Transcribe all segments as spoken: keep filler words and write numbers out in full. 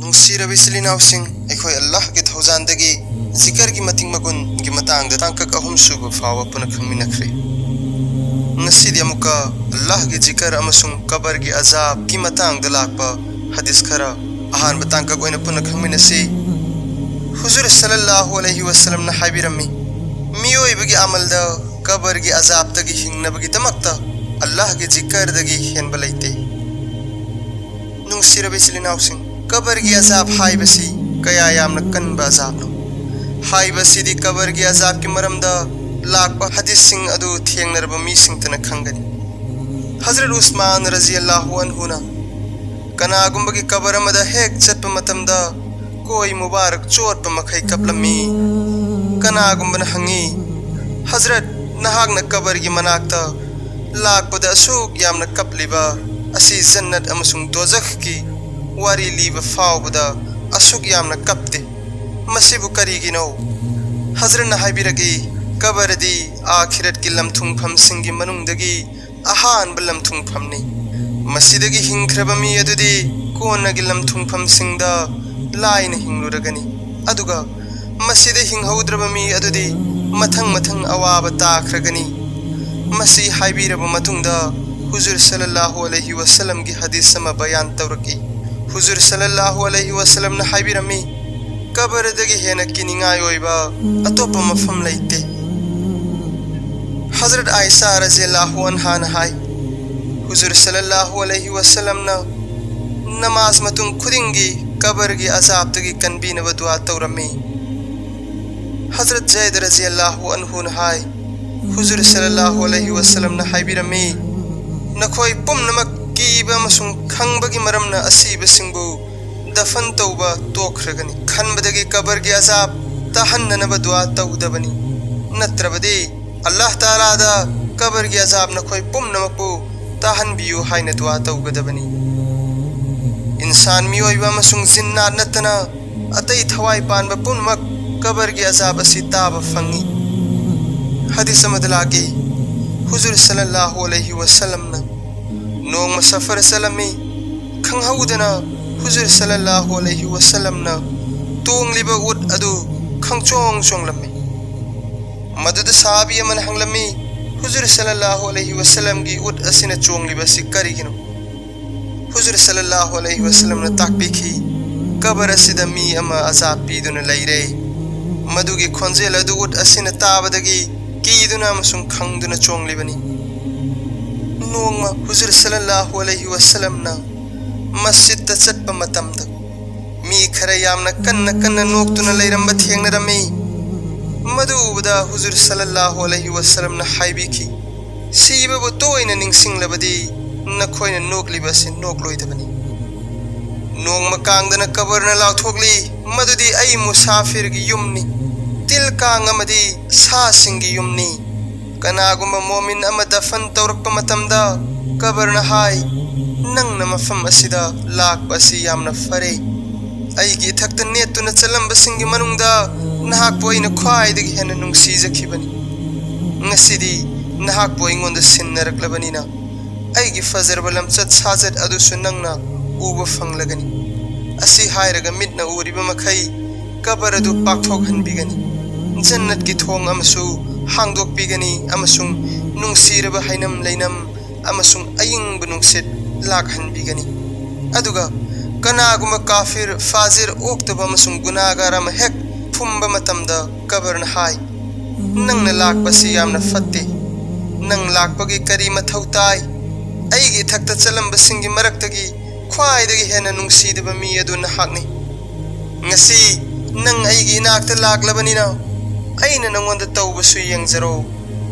ꯅꯨꯡꯁꯤꯔꯕ ꯏꯆꯤꯜ ꯏꯅꯥꯎꯁꯤꯡ, ꯑꯩꯈꯣꯏ ꯑꯜꯂꯥꯍꯒꯤ ꯊꯧꯖꯥꯟꯗꯒꯤ ꯖꯤꯀꯔꯒꯤ ꯃꯇꯤꯛ ꯃꯒꯨꯟꯒꯤ ꯃꯇꯥꯡꯗ ꯇꯥꯡꯀꯛ ꯑꯍꯨꯝ ꯁꯨꯕ ꯐꯥꯎꯕ ꯄꯨꯟꯅ ꯈꯪꯃꯤꯟꯅꯈ꯭ꯔꯦ꯫ ꯉꯁꯤꯗꯤ ꯑꯃꯨꯛꯀ ꯑꯜꯂꯥꯍꯒꯤ ꯖꯤꯀꯔ ꯑꯃꯁꯨꯡ ꯀꯕꯔꯒꯤ ꯑꯖꯥꯕꯀꯤ ꯃꯇꯥꯡꯗ ꯂꯥꯛꯄ ꯍꯗꯤꯁ ꯈꯔ ꯑꯍꯥꯟꯕ ꯇꯥꯡꯀꯛ ꯑꯣꯏꯅ ꯄꯨꯟꯅ ꯈꯪꯃꯤꯟꯅꯁꯤ꯫ ꯍꯨꯖꯨꯔ ꯁꯜꯂꯜꯂꯥꯍꯨ ꯑꯂꯩꯍꯤ ꯋꯁꯜꯂꯝꯅ ꯍꯥꯏꯕꯤꯔꯝꯃꯤ, ꯃꯤꯑꯣꯏꯕꯒꯤ ꯑꯃꯜꯗ ꯀꯕꯔꯒꯤ ꯑꯖꯥꯕꯇꯒꯤ ꯍꯤꯡꯅꯕꯒꯤꯗꯃꯛꯇ ꯑꯜꯂꯥꯍꯒꯤ ꯖꯤꯀꯔꯗꯒꯤ ꯍꯦꯟꯕ ꯂꯩꯇꯦ꯫ ꯅꯨꯡꯁꯤꯔꯕ ꯏꯆꯤꯜ ꯏꯅꯥꯎꯁꯤꯡ, ꯀꯕꯔꯒꯤ ꯑꯖꯥꯕ ꯍꯥꯏꯕꯁꯤ ꯀꯌꯥ ꯌꯥꯝꯅ ꯀꯟꯕ ꯑꯖꯥꯕꯅꯣ? ꯍꯥꯏꯕꯁꯤꯗꯤ ꯀꯕꯔꯒꯤ ꯑꯖꯥꯕꯀꯤ ꯃꯔꯝꯗ ꯂꯥꯛꯄ ꯍꯗꯤꯁꯁꯤꯡ ꯑꯗꯨ ꯊꯦꯡꯅꯔꯕ ꯃꯤꯁꯤꯡꯇꯅ ꯈꯪꯒꯅꯤ꯫ ꯍꯖꯔꯠ ꯎꯁꯃꯥꯟ ꯔꯖꯤꯌꯜꯂꯥꯍꯨ ꯑꯟꯍꯨꯅ ꯀꯅꯥꯒꯨꯝꯕꯒꯤ ꯀꯕꯔ ꯑꯃꯗ ꯍꯦꯛ ꯆꯠꯄ ꯃꯇꯝꯗ ꯀꯣꯏ ꯃꯨꯕꯥꯔꯛ ꯆꯣꯠꯄ ꯃꯈꯩ ꯀꯞꯂꯝꯃꯤ꯫ ꯀꯅꯥꯒꯨꯝꯕꯅ ꯍꯪꯉꯤ, "ꯍꯖꯔꯠ, ꯅꯍꯥꯛꯅ ꯀꯕꯔꯒꯤ ꯃꯅꯥꯛꯇ ꯂꯥꯛꯄꯗ ꯑꯁꯨꯛ ꯌꯥꯝꯅ ꯀꯞꯂꯤꯕ ꯑꯁꯤ ꯖꯟꯅꯠ ꯑꯃꯁꯨꯡ ꯗꯣꯖꯈꯀꯤ ꯋꯥꯔꯤ ꯂꯤꯕ ꯐꯥꯎꯕꯗ ꯑꯁꯨꯛ ꯌꯥꯝꯅ ꯀꯞꯇꯦ꯫ ꯃꯁꯤꯕꯨ ꯀꯔꯤꯒꯤꯅꯣ?" ꯍꯖꯔꯠꯅ ꯍꯥꯏꯕꯤꯔꯛꯏ, "ꯀꯕꯔꯗꯤ ꯑꯥꯈꯤꯔꯠꯀꯤ ꯂꯝꯊꯨꯡꯐꯝꯁꯤꯡꯒꯤ ꯃꯅꯨꯡꯗꯒꯤ ꯑꯍꯥꯟꯕ ꯂꯝꯊꯨꯡꯐꯝꯅꯤ꯫ ꯃꯁꯤꯗꯒꯤ ꯍꯤꯡꯈ꯭ꯔꯕ ꯃꯤ ꯑꯗꯨꯗꯤ ꯀꯣꯟꯅꯒꯤ ꯂꯝꯊꯨꯡꯐꯝꯁꯤꯡꯗ ꯂꯥꯏꯅ ꯍꯤꯡꯂꯨꯔꯒꯅꯤ, ꯑꯗꯨꯒ ꯃꯁꯤꯗ ꯍꯤꯡꯍꯧꯗ꯭ꯔꯕ ꯃꯤ ꯑꯗꯨꯗꯤ ꯃꯊꯪ ꯃꯊꯪ ꯑꯋꯥꯕ ꯇꯥꯈ꯭ꯔꯒꯅꯤ꯫" ꯃꯁꯤ ꯍꯥꯏꯕꯤꯔꯕ ꯃꯇꯨꯡꯗ ꯍꯨꯖꯨꯔ ꯁꯜꯂꯜꯂꯥꯍꯨ ꯑꯂꯩꯍꯤ ꯋꯁꯜꯂꯝꯒꯤ ꯍꯗꯤꯁ ꯑꯃ ꯕꯌꯥꯟ ꯇꯧꯔꯛꯏ꯫ ꯍꯨꯖꯨꯔ ꯁꯜꯂꯜꯂꯥꯍꯨ ꯑꯂꯩꯍꯤ ꯋꯁꯜꯂꯝꯅ ꯍꯥꯏꯕꯤꯔꯝꯃꯤ, "ꯀꯕꯔꯗꯒꯤ ꯍꯦꯟꯅ ꯀꯤꯅꯤꯡꯉꯥꯏ ꯑꯣꯏꯕ ꯑꯇꯣꯞꯄ ꯃꯐꯝ ꯂꯩꯇꯦ꯫" ꯍꯖꯔꯠ ꯑꯥꯏꯁꯥ ꯔꯖꯤꯌꯜꯂꯥꯍꯨ ꯑꯟꯍꯥꯅ ꯍꯥꯏ, ꯍꯨꯖꯨꯔ ꯁꯜꯂꯜꯂꯥꯍꯨ ꯑꯂꯩꯍꯤ ꯋꯁꯜꯂꯝꯅ ꯅꯃꯥꯖ ꯃꯇꯨꯡ ꯈꯨꯗꯤꯡꯒꯤ ꯀꯕꯔꯒꯤ ꯑꯖꯥꯕꯇꯒꯤ ꯀꯟꯕꯤꯅꯕ ꯗꯨꯋꯥ ꯇꯧꯔꯝꯃꯤ꯫ ꯍꯖꯔꯠ ꯖꯩꯗ ꯔꯖꯤꯌꯜꯂꯥꯍꯨ ꯑꯟꯍꯨꯅ ꯍꯥꯏ, ꯍꯨꯖꯨꯔ ꯁꯜꯂꯜꯂꯥꯍꯨ ꯑꯂꯩꯍꯤ ꯋꯁꯜꯂꯝꯅ ꯍꯥꯏꯕꯤꯔꯝꯃꯤ, "ꯅꯈꯣꯏ ꯄꯨꯝꯅꯃꯛ ꯀꯤꯕ ꯑꯃꯁꯨꯡ ꯈꯪꯕꯒꯤ ꯃꯔꯝꯅ ꯑꯁꯤꯕꯁꯤꯡꯕꯨ ꯗꯐꯟ ꯇꯧꯕ ꯇꯣꯛꯈ꯭ꯔꯒꯅꯤ꯫ ꯈꯟꯕꯗꯒꯤ ꯀꯕꯔꯒꯤ ꯑꯖꯥꯕ ꯇꯥꯍꯟꯅꯅꯕ ꯗꯨꯋꯥ ꯇꯧꯒꯗꯕꯅꯤ꯫ ꯅꯠꯇ꯭ꯔꯕꯗꯤ ꯑꯜꯂꯥꯍ ꯇꯥꯂꯥꯗ ꯀꯕꯔꯒꯤ ꯑꯖꯥꯕ ꯅꯈꯣꯏ ꯄꯨꯝꯅꯃꯛꯄꯨ ꯇꯥꯍꯟꯕꯤꯌꯨ ꯍꯥꯏꯅ ꯗꯨꯋꯥ ꯇꯧꯒꯗꯕꯅꯤ꯫" ꯏꯟꯁꯥꯟ ꯃꯤꯑꯣꯏꯕ ꯑꯃꯁꯨꯡ ꯖꯤꯟꯅꯥꯠ ꯅꯠꯇꯅ ꯑꯇꯩ ꯊꯋꯥꯏ ꯄꯥꯟꯕ ꯄꯨꯝꯅꯃꯛ ꯀꯕꯔꯒꯤ ꯑꯖꯥꯕ ꯑꯁꯤ ꯇꯥꯕ ꯐꯪꯏ꯫ ꯍꯗꯤꯁ ꯑꯃꯗ ꯂꯥꯛꯏ, ꯍꯨꯖꯨꯔ ꯁꯜꯂꯜꯂꯥꯍꯨ ꯑꯂꯩꯍꯤ ꯋꯁꯜꯂꯝꯅ ꯅꯣꯡꯃ ꯁꯐꯔ ꯆꯠꯂꯝꯃꯤ꯫ ꯈꯪꯍꯧꯗꯅ ꯍꯨꯖꯨꯔ ꯁꯜꯂꯜꯂꯥꯍꯨ ꯑꯂꯩꯍꯤ ꯋꯁꯜꯂꯝꯅ ꯇꯣꯡꯂꯤꯕ ꯎꯠ ꯑꯗꯨ ꯈꯪꯆꯣꯡ ꯆꯣꯡꯂꯝꯃꯤ꯫ ꯃꯗꯨꯗ ꯁꯍꯥꯕꯤ ꯑꯃꯅ ꯍꯪꯂꯝꯃꯤ, "ꯍꯨꯖꯨꯔ ꯁꯜꯂꯜꯂꯥꯍꯨ ꯑꯂꯩꯍꯤ ꯋꯁꯜꯂꯝꯒꯤ ꯎꯠ ꯑꯁꯤꯅ ꯆꯣꯡꯂꯤꯕ ꯑꯁꯤ ꯀꯔꯤꯒꯤꯅꯣ?" ꯍꯨꯖꯨꯔ ꯁꯜꯂꯜꯂꯥꯍꯨ ꯑꯂꯩꯍꯤ ꯋꯁꯜꯂꯝꯅ ꯇꯥꯛꯄꯤꯈꯤ, "ꯀꯕꯔ ꯑꯁꯤꯗ ꯃꯤ ꯑꯃ ꯑꯖꯥꯕ ꯄꯤꯗꯨꯅ ꯂꯩꯔꯦ꯫ ꯃꯗꯨꯒꯤ ꯈꯣꯟꯖꯦꯜ ꯑꯗꯨ ꯎꯠ ꯑꯁꯤꯅ ꯇꯥꯕꯗꯒꯤ ꯀꯤꯗꯨꯅ ꯑꯃꯁꯨꯡ ꯈꯪꯗꯨꯅ ꯆꯣꯡꯂꯤꯕꯅꯤ꯫" ꯅꯣꯡꯃ ꯍꯨꯖꯨꯔ ꯁꯜꯂꯜꯂꯥꯍꯨ ꯑꯂꯩꯍꯤ ꯋꯁꯜꯂꯝꯅ ꯃꯁꯖꯤꯗꯇ ꯆꯠꯄ ꯃꯇꯝꯗ ꯃꯤ ꯈꯔ ꯌꯥꯝꯅ ꯀꯟꯅ ꯀꯟꯅ ꯅꯣꯛꯇꯨꯅ ꯂꯩꯔꯝꯕ ꯊꯦꯡꯅꯔꯝꯃꯤ꯫ ꯃꯗꯨ ꯎꯕꯗ ꯍꯨꯖꯨꯔ ꯁꯜꯂꯜꯂꯥꯍꯨ ꯑꯂꯩꯍꯤ ꯋꯁꯜꯂꯝꯅ ꯍꯥꯏꯕꯤꯈꯤ, "ꯁꯤꯕꯕꯨ ꯇꯣꯏꯅ ꯅꯤꯡꯁꯤꯡꯂꯕꯗꯤ ꯅꯈꯣꯏꯅ ꯅꯣꯛꯂꯤꯕ ꯑꯁꯤ ꯅꯣꯛꯂꯣꯏꯗꯕꯅꯤ꯫" ꯅꯣꯡꯃ ꯀꯥꯡꯗꯅ ꯀꯕꯔꯅ ꯂꯥꯎꯊꯣꯛꯂꯤ, "ꯃꯗꯨꯗꯤ ꯑꯩ ꯃꯨꯁꯥꯐꯤꯔꯒꯤ ꯌꯨꯝꯅꯤ, ꯇꯤꯜ ꯀꯥꯡ ꯑꯃꯗꯤ ꯁꯥꯁꯤꯡꯒꯤ ꯌꯨꯝꯅꯤ꯫ ꯀꯅꯥꯒꯨꯝꯕ ꯃꯣꯃꯤꯟ ꯑꯃ ꯗꯐꯟ ꯇꯧꯔꯛꯄ ꯃꯇꯝꯗ ꯀꯕꯔꯅ ꯍꯥꯏ, 'ꯅꯪꯅ ꯃꯐꯝ ꯑꯁꯤꯗ ꯂꯥꯛꯄ ꯑꯁꯤ ꯌꯥꯝꯅ ꯐꯔꯦ꯫ ꯑꯩꯒꯤ ꯏꯊꯛꯇ ꯅꯦꯠꯇꯨꯅ ꯆꯠꯂꯝꯕꯁꯤꯡꯒꯤ ꯃꯅꯨꯡꯗ ꯅꯍꯥꯛꯄꯨ ꯑꯩꯅ ꯈ꯭ꯋꯥꯏꯗꯒꯤ ꯍꯦꯟꯅ ꯅꯨꯡꯁꯤꯖꯈꯤꯕꯅꯤ꯫ ꯉꯁꯤꯗꯤ ꯅꯍꯥꯛꯄꯨ ꯑꯩꯉꯣꯟꯗ ꯁꯤꯟꯅꯔꯛꯂꯕꯅꯤꯅ ꯑꯩꯒꯤ ꯐꯖꯔꯕ ꯂꯝꯆꯠ ꯁꯥꯖꯠ ꯑꯗꯨꯁꯨ ꯅꯪꯅ ꯎꯕ ꯐꯪꯂꯒꯅꯤ꯫ ꯑꯁꯤ ꯍꯥꯏꯔꯒ ꯃꯤꯠꯅ ꯎꯔꯤꯕ ꯃꯈꯩ ꯀꯕꯔ ꯑꯗꯨ ꯄꯥꯛꯊꯣꯛꯍꯟꯕꯤꯒꯅꯤ꯫ ꯖꯟꯅꯠꯀꯤ ꯊꯣꯡ ꯑꯃꯁꯨ ꯍꯥꯡꯗꯣꯛꯄꯤꯒꯅꯤ ꯑꯃꯁꯨꯡ ꯅꯨꯡꯁꯤꯔꯕ ꯍꯩꯅꯝ ꯂꯩꯅꯝ ꯑꯃꯁꯨꯡ ꯑꯏꯪꯕ ꯅꯨꯡꯁꯤꯠ ꯂꯥꯛꯍꯟꯕꯤꯒꯅꯤ꯫ ꯑꯗꯨꯒ ꯀꯅꯥꯒꯨꯝꯕ ꯀꯥꯐꯤꯔ, ꯐꯥꯖꯤꯔ, ꯑꯣꯛꯇꯕ ꯑꯃꯁꯨꯡ ꯒꯨꯅꯥꯒꯥꯔ ꯑꯃ ꯍꯦꯛ ꯐꯨꯝꯕ ꯃꯇꯝꯗ ꯀꯕꯔꯅ ꯍꯥꯏ, 'ꯅꯪꯅ ꯂꯥꯛꯄꯁꯤ ꯌꯥꯝꯅ ꯐꯠꯇꯦ꯫ ꯅꯪ ꯂꯥꯛꯄꯒꯤ ꯀꯔꯤ ꯃꯊꯧ ꯇꯥꯏ? ꯑꯩꯒꯤ ꯏꯊꯛꯇ ꯆꯠꯂꯝꯕꯁꯤꯡꯒꯤ ꯃꯔꯛꯇꯒꯤ ꯈ꯭ꯋꯥꯏꯗꯒꯤ ꯍꯦꯟꯅ ꯅꯨꯡꯁꯤꯗꯕ ꯃꯤ ꯑꯗꯨ ꯅꯍꯥꯛꯅꯤ꯫ ꯉꯁꯤ ꯅꯪ ꯑꯩꯒꯤ ꯏꯅꯥꯛꯇ ꯂꯥꯛꯂꯕꯅꯤꯅ ꯑꯩꯅ ꯅꯉꯣꯟꯗ ꯇꯧꯕꯁꯨ ꯌꯦꯡꯖꯔꯣ.'"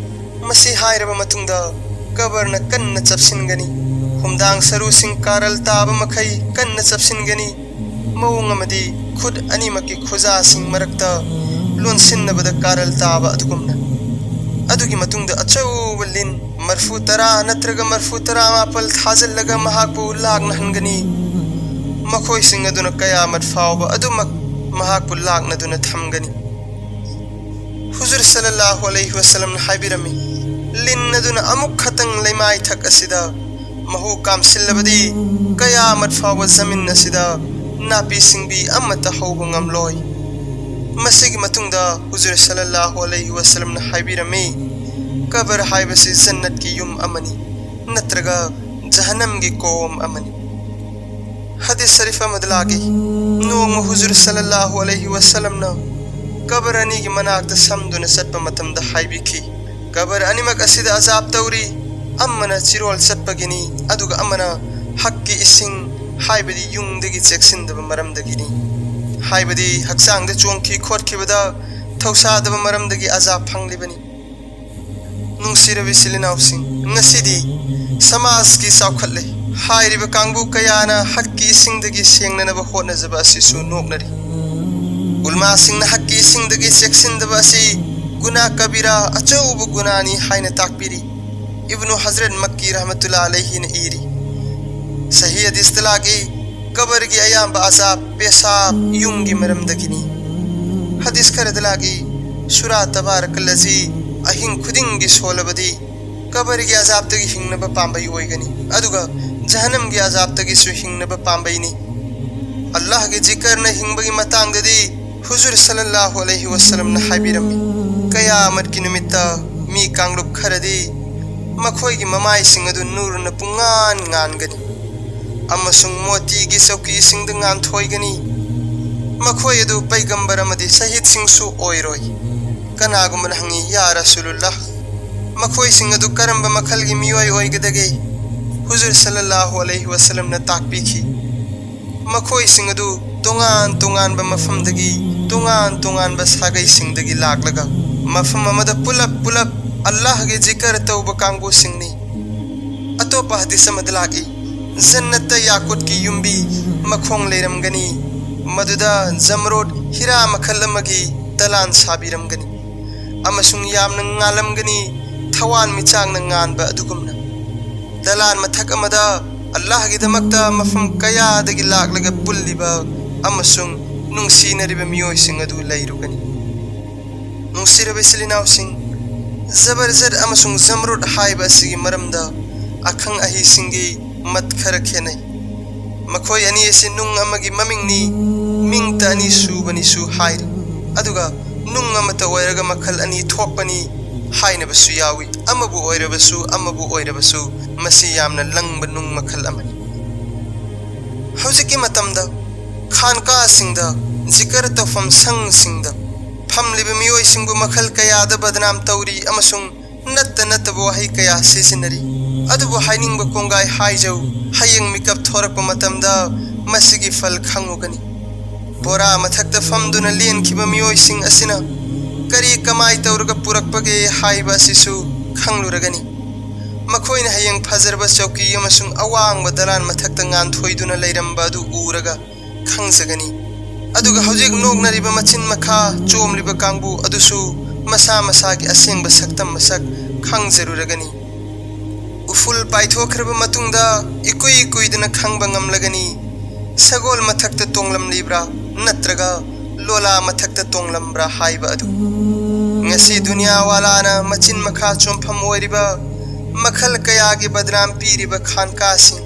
ꯃꯁꯤ ꯍꯥꯏꯔꯕ ꯃꯇꯨꯡꯗ ꯀꯕꯔꯅ ꯀꯟꯅ ꯆꯞꯁꯤꯟꯒꯅꯤ꯫ ꯍꯨꯝꯗꯥꯡ ꯁꯔꯨꯁꯤꯡ ꯀꯥꯔꯜ ꯇꯥꯕ ꯃꯈꯩ ꯀꯟꯅ ꯆꯞꯁꯤꯟꯒꯅꯤ꯫ ꯃꯑꯣꯡ ꯑꯃꯗꯤ ꯈꯨꯠ ꯑꯅꯤꯃꯛꯀꯤ ꯈꯨꯖꯥꯁꯤꯡ ꯃꯔꯛꯇ ꯂꯣꯟꯁꯤꯟꯅꯕꯗ ꯀꯥꯔꯜ ꯇꯥꯕ ꯑꯗꯨꯒꯨꯝꯅ꯫ ꯑꯗꯨꯒꯤ ꯃꯇꯨꯡꯗ ꯑꯆꯧꯕ ꯂꯤꯟ ꯃꯔꯐꯨ ꯇꯔꯥ ꯅꯠꯇ꯭ꯔꯒ ꯃꯔꯐꯨ ꯇꯔꯥꯃꯥꯄꯜ ꯊꯥꯖꯤꯜꯂꯒ ꯃꯍꯥꯛꯄꯨ ꯂꯥꯛꯅꯍꯟꯒꯅꯤ꯫ ꯃꯈꯣꯏꯁꯤꯡ ꯑꯗꯨꯅ ꯀꯌꯥꯃꯠ ꯐꯥꯎꯕ ꯑꯗꯨꯃꯛ ꯃꯍꯥꯛꯄꯨ ꯂꯥꯛꯅꯗꯨꯅ ꯊꯝꯒꯅꯤ꯫ ꯍꯨꯖꯨꯔ ꯁꯜꯂꯜꯂꯥꯍꯨ ꯑꯂꯩꯍꯤ ꯋꯁꯜꯂꯝꯅ ꯍꯥꯏꯕꯤꯔꯝꯃꯤ, "ꯂꯤꯟ ꯑꯗꯨꯅ ꯑꯃꯨꯛ ꯈꯛꯇꯪ ꯂꯩꯃꯥꯏꯊꯛ ꯑꯁꯤꯗ ꯃꯍꯨ ꯀꯥꯝꯁꯤꯜꯂꯕꯗꯤ ꯀꯌꯥꯃꯠ ꯐꯥꯎꯕ ꯖꯃꯤꯟ ꯑꯁꯤꯗ ꯅꯥꯄꯤ ꯁꯤꯡꯕꯤ ꯑꯃꯠꯇ ꯍꯧꯕ ꯉꯝꯂꯣꯏ꯫ ꯃꯁꯤꯒꯤ ꯃꯇꯨꯡꯗ ꯍꯨꯖꯨꯔ ꯁꯜꯂꯜꯂꯥꯍꯨ ꯑꯂꯩꯍꯤ ꯋꯁꯜꯂꯝꯅ ꯍꯥꯏꯕꯤꯔꯝꯃꯤ, ꯀꯕꯔ ꯍꯥꯏꯕꯁꯤ ꯖꯟꯅꯠꯀꯤ ꯌꯨꯝ ꯑꯃꯅꯤ, ꯅꯠꯇ꯭ꯔꯒ ꯖꯍꯟꯅꯝꯒꯤ ꯀꯣꯝ ꯑꯃꯅꯤ꯫ ꯍꯗꯤꯁ ꯁꯔꯤꯐ ꯑꯃꯗ ꯂꯥꯛꯏ, ꯅꯣꯡꯃ ꯍꯨꯖꯨꯔ ꯁꯜꯂꯜꯂꯥꯍꯨ ꯑꯂꯩꯍꯤ ꯋꯁꯜꯂꯝꯅ ꯀꯕꯔ ꯑꯅꯤꯒꯤ ꯃꯅꯥꯛꯇ ꯁꯝꯗꯨꯅ ꯆꯠꯄ ꯃꯇꯝꯗ ꯍꯥꯏꯕꯤꯈꯤ, ꯀꯕꯔ ꯑꯅꯤꯃꯛ ꯑꯁꯤꯗ ꯑꯖꯥꯕ ꯇꯧꯔꯤ, ꯑꯃꯅ ꯆꯤꯔꯣꯜ ꯆꯠꯄꯒꯤꯅꯤ, ꯑꯗꯨꯒ ꯑꯃꯅ ꯍꯛꯀꯤ ꯏꯁꯤꯡ, ꯍꯥꯏꯕꯗꯤ ꯌꯨꯡꯗꯒꯤ ꯆꯦꯛꯁꯤꯟꯗꯕ ꯃꯔꯝꯗꯒꯤꯅꯤ꯫ ꯍꯥꯏꯕꯗꯤ ꯍꯛꯆꯥꯡꯗ ꯆꯣꯡꯈꯤ ꯈꯣꯠꯈꯤꯕꯗ ꯊꯧꯁꯥꯗꯕ ꯃꯔꯝꯗꯒꯤ ꯑꯖꯥꯕ ꯐꯪꯂꯤꯕꯅꯤ꯫ ꯅꯨꯡꯁꯤꯔꯕ ꯏꯆꯤꯜ ꯏꯅꯥꯎꯁꯤꯡ, ꯉꯁꯤꯗꯤ ꯁꯃꯥꯖꯀꯤ ꯆꯥꯎꯈꯠꯂꯦ ꯍꯥꯏꯔꯤꯕ ꯀꯥꯡꯕꯨ ꯀꯌꯥꯅ ꯍꯛꯀꯤ ꯏꯁꯤꯡꯗꯒꯤ ꯁꯦꯡꯅꯅꯕ ꯍꯣꯠꯅꯖꯕ ꯑꯁꯤꯁꯨ ꯅꯣꯛꯅꯔꯤ꯫ ꯎꯂꯃꯥꯁꯤꯡꯅ ꯍꯛꯀꯤ ꯏꯁꯤꯡꯗꯒꯤ ꯆꯦꯛꯁꯤꯟꯗꯕ ꯑꯁꯤ ꯒꯨꯅꯥ ꯀꯕꯤꯔꯥ, ꯑꯆꯧꯕ ꯒꯨꯅꯥꯅꯤ ꯍꯥꯏꯅ ꯇꯥꯛꯄꯤꯔꯤ꯫ ꯏꯕꯅꯨ ꯍꯖꯔꯠ ꯃꯛꯀꯤ ꯔꯍꯃꯇꯨꯜꯂꯥ ꯑꯂꯩꯍꯤꯅ ꯏꯔꯤ, ꯁꯍꯤ ꯍꯗꯤꯁꯇ ꯂꯥꯛꯏ, ꯀꯕꯔꯒꯤ ꯑꯌꯥꯝꯕ ꯑꯖꯥꯕ ꯄꯦꯁꯥꯕ, ꯌꯨꯡꯒꯤ ꯃꯔꯝꯗꯒꯤꯅꯤ꯫ ꯍꯗꯤꯁ ꯈꯔꯗ ꯂꯥꯛꯏ, ꯁꯨꯔꯥ ꯇꯕꯥꯔꯀꯜꯂꯖꯤ ꯑꯍꯤꯡ ꯈꯨꯗꯤꯡꯒꯤ ꯁꯣꯜꯂꯕꯗꯤ ꯀꯕꯔꯒꯤ ꯑꯖꯥꯕꯇꯒꯤ ꯍꯤꯡꯅꯕ ꯄꯥꯝꯕꯩ ꯑꯣꯏꯒꯅꯤ, ꯑꯗꯨꯒ ꯖꯍꯟꯅꯝꯒꯤ ꯑꯖꯥꯕꯇꯒꯤꯁꯨ ꯍꯤꯡꯅꯕ ꯄꯥꯝꯕꯩꯅꯤ꯫ ꯑꯜꯂꯥꯍꯒꯤ ꯖꯤꯀꯔꯅ ꯍꯤꯡꯕꯒꯤ ꯃꯇꯥꯡꯗꯗꯤ ꯍꯨꯖꯨꯔ ꯁꯜꯂꯜꯂꯥꯍꯨ ꯑꯂꯩꯍꯤ ꯋꯁꯜꯂꯝꯅ ꯍꯥꯏꯕꯤꯔꯝꯃꯤ, ꯀꯌꯥꯃꯠꯀꯤ ꯅꯨꯃꯤꯠꯇ ꯃꯤ ꯀꯥꯡꯂꯨꯞ ꯈꯔꯗꯤ ꯃꯈꯣꯏꯒꯤ ꯃꯃꯥꯏꯁꯤꯡ ꯑꯗꯨ ꯅꯨꯔꯅ ꯄꯨꯡꯉꯥꯟ ꯉꯥꯟꯒꯅꯤ ꯑꯃꯁꯨꯡ ꯃꯣꯇꯤꯒꯤ ꯆꯧꯀꯤꯁꯤꯡꯗ ꯉꯥꯟꯊꯣꯏꯒꯅꯤ꯫ ꯃꯈꯣꯏ ꯑꯗꯨ ꯄꯩꯒꯝꯕꯔ ꯑꯃꯗꯤ ꯁꯍꯤꯗꯁꯤꯡꯁꯨ ꯑꯣꯏꯔꯣꯏ꯫ ꯀꯅꯥꯒꯨꯝꯕꯅ ꯍꯪꯉꯤ, "ꯌꯥ ꯔꯁꯨꯂꯨꯜꯂꯥꯍ, ꯃꯈꯣꯏꯁꯤꯡ ꯑꯗꯨ ꯀꯔꯝꯕ ꯃꯈꯜꯒꯤ ꯃꯤꯑꯣꯏ ꯑꯣꯏꯒꯗꯒꯦ?" ꯍꯨꯖꯨꯔ ꯁꯜꯂꯜꯂꯥꯍꯨ ꯑꯂꯩꯍꯤ ꯋꯁꯜꯂꯝꯅ ꯇꯥꯛꯄꯤꯈꯤ, ꯃꯈꯣꯏꯁꯤꯡ ꯑꯗꯨ ꯇꯣꯉꯥꯟ ꯇꯣꯉꯥꯟꯕ ꯃꯐꯝꯗꯒꯤ, ꯇꯣꯉꯥꯟ ꯇꯣꯉꯥꯟꯕ ꯁꯥꯒꯩꯁꯤꯡꯗꯒꯤ ꯂꯥꯛꯂꯒ ꯃꯐꯝ ꯑꯃꯗ ꯄꯨꯂꯞ ꯄꯨꯂꯞ ꯑꯜꯂꯥꯍꯒꯤ ꯖꯤꯀꯔ ꯇꯧꯕ ꯀꯥꯡꯕꯨꯁꯤꯡꯅꯤ꯫ ꯑꯇꯣꯞꯄ ꯍꯗꯤꯁ ꯑꯃꯗ ꯂꯥꯛꯏ, ꯖꯟꯅꯠꯇ ꯌꯥꯀꯨꯠꯀꯤ ꯌꯨꯝꯕꯤ ꯃꯈꯣꯡ ꯂꯩꯔꯝꯒꯅꯤ, ꯃꯗꯨꯗ ꯖꯝꯔꯣꯠ ꯍꯤꯔꯥ ꯃꯈꯜ ꯑꯃꯒꯤ ꯗꯂꯥꯟ ꯁꯥꯕꯤꯔꯝꯒꯅꯤ, ꯑꯃꯁꯨꯡ ꯌꯥꯝꯅ ꯉꯥꯜꯂꯝꯒꯅꯤ, ꯊꯋꯥꯟꯃꯤꯆꯥꯛꯅ ꯉꯥꯟꯕ ꯑꯗꯨꯒꯨꯝꯅ꯫ ꯗꯂꯥꯟ ꯃꯊꯛ ꯑꯃꯗ ꯑꯜꯂꯥꯍꯒꯤꯗꯃꯛꯇ ꯃꯐꯝ ꯀꯌꯥꯗꯒꯤ ꯂꯥꯛꯂꯒ ꯄꯨꯜꯂꯤꯕ ꯑꯃꯁꯨꯡ ꯅꯨꯡꯁꯤꯅꯔꯤꯕ ꯃꯤꯑꯣꯏꯁꯤꯡ ꯑꯗꯨ ꯂꯩꯔꯨꯒꯅꯤ꯫ ꯅꯨꯡꯁꯤꯔꯕ ꯏꯆꯤꯜ ꯏꯅꯥꯎꯁꯤꯡ, ꯖꯕꯔꯖꯠ ꯑꯃꯁꯨꯡ ꯖꯝꯔꯨꯠ ꯍꯥꯏꯕ ꯑꯁꯤꯒꯤ ꯃꯔꯝꯗ ꯑꯈꯪ ꯑꯍꯩꯁꯤꯡꯒꯤ ꯃꯠ ꯈꯔ ꯈꯦꯠꯅꯩ꯫ ꯃꯈꯣꯏ ꯑꯅꯤ ꯑꯁꯤ ꯅꯨꯡ ꯑꯃꯒꯤ ꯃꯃꯤꯡꯅꯤ, ꯃꯤꯡꯇ ꯑꯅꯤ ꯁꯨꯕꯅꯤꯁꯨ ꯍꯥꯏꯔꯤ꯫ ꯑꯗꯨꯒ ꯅꯨꯡ ꯑꯃꯠꯇ ꯑꯣꯏꯔꯒ ꯃꯈꯜ ꯑꯅꯤ ꯊꯣꯛꯄꯅꯤ ꯍꯥꯏꯅꯕꯁꯨ ꯌꯥꯎꯏ꯫ ꯑꯃꯕꯨ ꯑꯣꯏꯔꯕꯁꯨ, ꯑꯃꯕꯨ ꯑꯣꯏꯔꯕꯁꯨ, ꯃꯁꯤ ꯌꯥꯝꯅ ꯂꯪꯕ ꯅꯨꯡ ꯃꯈꯜ ꯑꯃꯅꯤ꯫ ꯍꯧꯖꯤꯛꯀꯤ ꯃꯇꯝꯗ ꯈꯥꯟꯀꯥꯁꯤꯡꯗ, ꯖꯤꯀꯔ ꯇꯧꯐꯝ ꯁꯪꯁꯤꯡꯗ ꯐꯝꯂꯤꯕ ꯃꯤꯑꯣꯏꯁꯤꯡꯕꯨ ꯃꯈꯜ ꯀꯌꯥꯗ ꯕꯗꯅꯥꯝ ꯇꯧꯔꯤ ꯑꯃꯁꯨꯡ ꯅꯠꯇ ꯅꯠꯇꯕ ꯋꯥꯍꯩ ꯀꯌꯥ ꯁꯤꯖꯤꯟꯅꯔꯤ꯫ ꯑꯗꯨꯕꯨ ꯍꯥꯏꯅꯤꯡꯕ ꯀꯣꯡꯒꯥꯏ ꯍꯥꯏꯖꯧ, ꯍꯌꯦꯡ ꯃꯤꯀꯞ ꯊꯣꯔꯛꯄ ꯃꯇꯝꯗ ꯃꯁꯤꯒꯤ ꯐꯜ ꯈꯪꯉꯨꯒꯅꯤ꯫ ꯕꯣꯔꯥ ꯃꯊꯛꯇ ꯐꯝꯗꯨꯅ ꯂꯦꯟꯈꯤꯕ ꯃꯤꯑꯣꯏꯁꯤꯡ ꯑꯁꯤꯅ ꯀꯔꯤ ꯀꯃꯥꯏ ꯇꯧꯔꯒ ꯄꯨꯔꯛꯄꯒꯦ ꯍꯥꯏꯕ ꯑꯁꯤꯁꯨ ꯈꯪꯂꯨꯔꯒꯅꯤ꯫ ꯃꯈꯣꯏꯅ ꯍꯌꯦꯡ ꯐꯖꯔꯕ ꯆꯧꯀꯤ ꯑꯃꯁꯨꯡ ꯑꯋꯥꯡꯕ ꯗꯂꯥꯟ ꯃꯊꯛꯇ ꯉꯥꯟꯊꯣꯏꯗꯨꯅ ꯂꯩꯔꯝꯕ ꯑꯗꯨ ꯎꯔꯒ ꯈꯪꯖꯒꯅꯤ꯫ ꯑꯗꯨꯒ ꯍꯧꯖꯤꯛ ꯅꯣꯛꯅꯔꯤꯕ ꯃꯆꯤꯟ ꯃꯈꯥ ꯆꯣꯝꯂꯤꯕ ꯀꯥꯡꯕꯨ ꯑꯗꯨꯁꯨ ꯃꯁꯥ ꯃꯁꯥꯒꯤ ꯑꯁꯦꯡꯕ ꯁꯛꯇꯝ ꯃꯁꯛ ꯈꯪꯖꯔꯨꯔꯒꯅꯤ꯫ ꯎꯐꯨꯜ ꯄꯥꯏꯊꯣꯛꯈ꯭ꯔꯕ ꯃꯇꯨꯡꯗ ꯏꯀꯨꯏ ꯀꯨꯏꯗꯅ ꯈꯪꯕ ꯉꯝꯂꯒꯅꯤ, ꯁꯒꯣꯜ ꯃꯊꯛꯇ ꯇꯣꯡꯂꯝꯂꯤꯕ꯭ꯔꯥ ꯅꯠꯇ꯭ꯔꯒ ꯂꯣꯂꯥ ꯃꯊꯛꯇ ꯇꯣꯡꯂꯝꯕ꯭ꯔꯥ ꯍꯥꯏꯕ ꯑꯗꯨ꯫ ꯉꯁꯤ ꯗꯨꯅꯤꯌꯥ ꯋꯥꯂꯥꯅ ꯃꯆꯤꯟ ꯃꯈꯥ ꯆꯣꯝꯐꯝ ꯑꯣꯏꯔꯤꯕ ꯃꯈꯜ ꯀꯌꯥꯒꯤ ꯕꯗꯅꯥꯝ ꯄꯤꯔꯤꯕ ꯈꯥꯟꯀꯥꯁꯤꯡ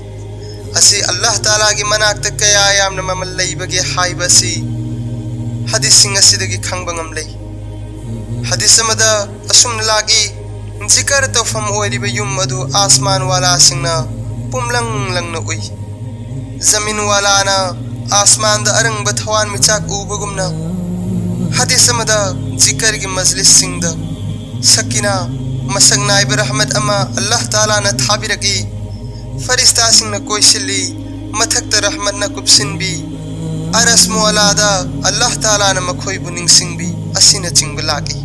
ꯑꯁꯤ ꯑꯜꯂꯥꯍ ꯇꯥꯂꯥꯒꯤ ꯃꯅꯥꯛꯇ ꯀꯌꯥ ꯌꯥꯝꯅ ꯃꯃꯜ ꯂꯩꯕꯒꯦ ꯍꯥꯏꯕ ꯑꯁꯤ ꯍꯗꯤꯁꯁꯤꯡ ꯑꯁꯤꯗꯒꯤ ꯈꯪꯕ ꯉꯝꯂꯦ꯫ ꯍꯗꯤꯁ ꯑꯃꯗ ꯑꯁꯨꯝꯅ ꯂꯥꯛꯏ, ꯖꯤꯀꯔ ꯇꯧꯐꯝ ꯑꯣꯏꯔꯤꯕ ꯌꯨꯝ ꯑꯗꯨ ꯑꯥꯁꯃꯥꯟ ꯋꯥꯂꯥꯁꯤꯡꯅ ꯄꯨꯝꯂꯪ ꯂꯪꯅ ꯎꯏ꯫ ꯖꯃꯤꯟ ꯋꯥꯂꯥꯅ ꯑꯥꯁꯃꯥꯟꯗ ꯑꯔꯪꯕ ꯊꯋꯥꯟꯃꯤꯆꯥꯛ ꯎꯕꯒꯨꯝꯅ꯫ ꯍꯗꯤꯁ ꯑꯃꯗ ꯖꯤꯀꯔꯒꯤ ꯃꯖꯂꯤꯁꯁꯤꯡꯗ ꯁꯀꯤꯅꯥ, ꯃꯁꯛ ꯅꯥꯏꯕ ꯔꯍꯃꯠ ꯑꯃ ꯑꯜꯂꯥꯍ ꯇꯥꯂꯥꯅ ꯊꯥꯕꯤꯔꯛꯏ꯫ ꯐꯔꯤꯁꯇꯥꯁꯤꯡꯅ ꯀꯣꯏꯁꯤꯜꯂꯤ, ꯃꯊꯛꯇ ꯔꯍꯃꯠꯅ ꯀꯨꯞꯁꯤꯟꯕꯤ, ꯑꯔꯁ ꯃꯨꯑꯂꯥꯗ ꯑꯜꯂꯥꯍ ꯇꯥꯂꯥꯅ ꯃꯈꯣꯏꯕꯨ ꯅꯤꯡꯁꯤꯡꯕꯤ ꯑꯁꯤꯅꯆꯤꯡꯕ ꯂꯥꯛꯏ꯫